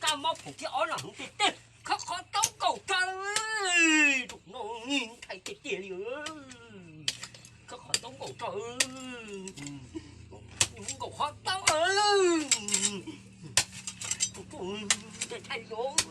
Kab mob phoom thiab ob no hwv tiag tiag, khawb qhov taub nkaus rau. Tus no ntshai tiag tiag li. Khawb qhov taub nkaus rau. Nkaus qhov taub. Ntshai los.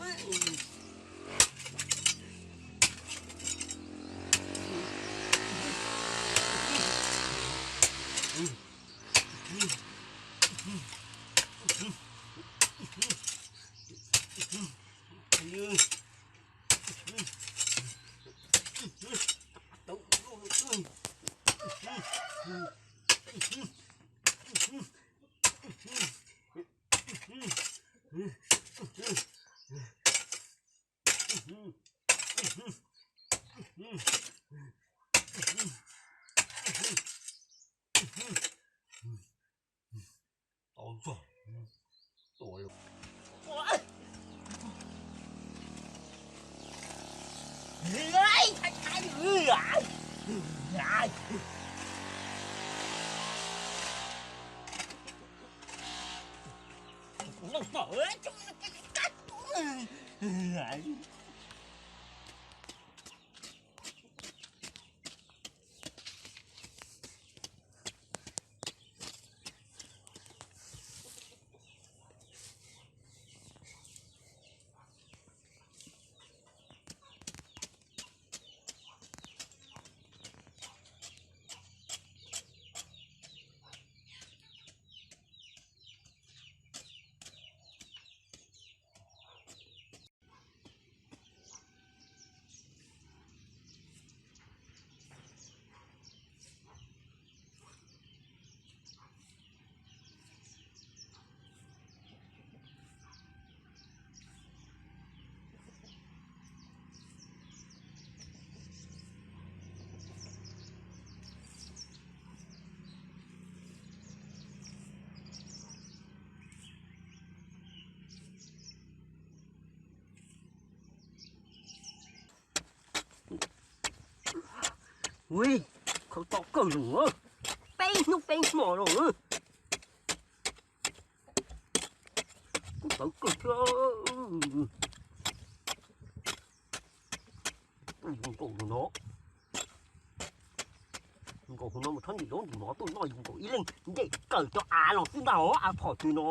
Ui, khawb to kawg los, peb hnub peb hmo los, kuj tawv kawg thiab. Yus nkaus no, nkaus hauv no mus thob ntim ntaub ntim mov tuaj noj, yus nkaus ib leeg nce kawm cov av los xwb ntag, av phom twg no.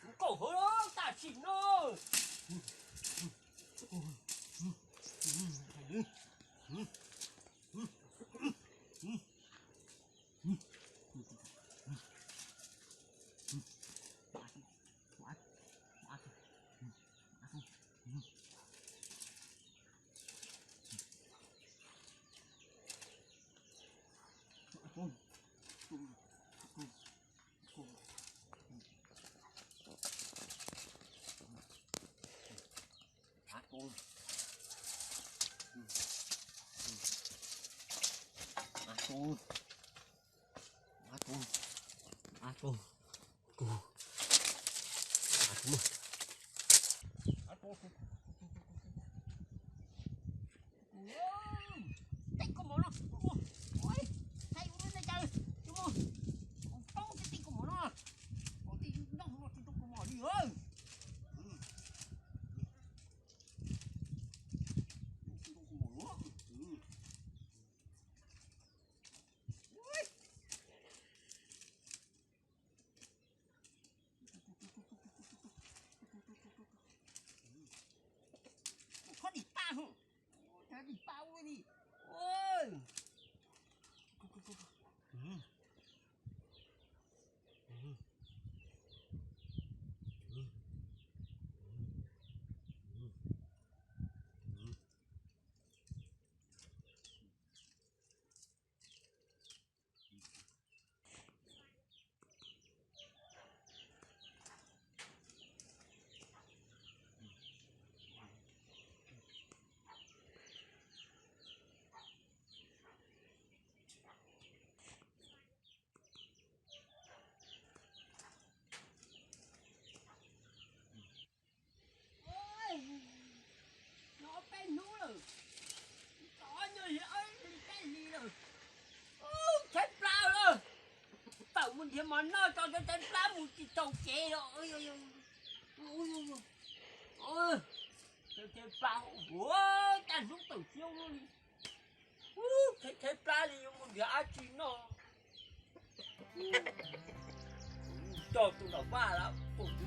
Nkaus hauv tam sim no. Teeb koj mov no, ua, ua, thaij ua lub neej caw, cov mov, ua poob tib teeb koj mov no, ua tej yus noj no tsis tau koj mov li. Ua, khob dim paj, khob dim paj ua li. Noj tau thaiv plab mus tsis tau kev los. Thaiv plab ua tag hnub tawm xyoo li. Thaiv plab li yuav mus nrhiav dab tsi noj. Coj tus nram vaj los tus